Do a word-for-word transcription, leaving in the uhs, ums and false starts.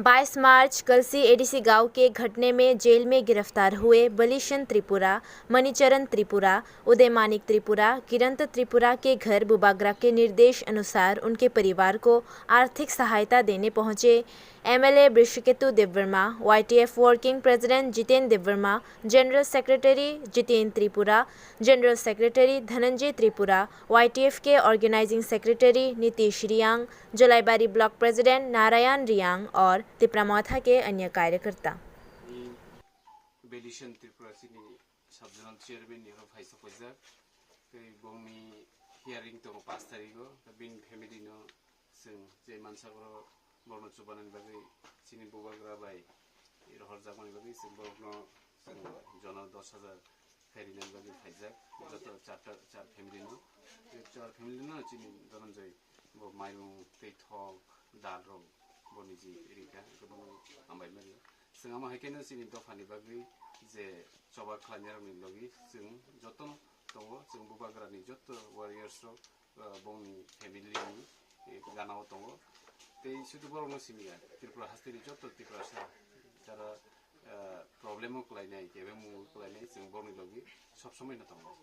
बाईस मार्च कल सी एडीसी गांव के घटने में जेल में गिरफ्तार हुए बलिशन त्रिपुरा, मणिचरण त्रिपुरा, उदय मानिक त्रिपुरा, किरंत त्रिपुरा के घर बुबागरा के निर्देश अनुसार उनके परिवार को आर्थिक सहायता देने पहुंचे MLA Brishaketu Debbarma, YTF working president Jiten Debbarma, general secretary Jiten Tripura, general secretary Dhananjay Tripura, YTF के organising secretary Nitish Reang, Jolaibari block president Narayan Reang और तिप्रा मोथा के अन्य कार्यकर्ता। Belisan Tripura chini sub zonal chairman ni oro phaisa phaijak. Tei bongni hearing tongo pash tarigo. Bini family no chwng je mansak oro borokno chubanani bagwi chini bubagra bai rohorjakmani bagwi chwng borokno chwng jono dos hajar khe rinani bagwi phaijak. Joto charta, char family no. Tei char family no chini Dhananjay bo mairung tei thok dal rok bo niji rikha, kwbangma hambai mani. Chwng amo hai kheno chini dophani bagwi je choba khlainai rokni logi chwng jotono tongo, chwng bubagrani joto warriors rok, ah, bongni family ni, eh, gana o tongo. Tei sudu borokno simi ya, Tripura hasteni joto Tiprasa jara, ah, problem o kwlainai, kebengmung o kwlainai, chwng borokni logi sob somoi no tongo.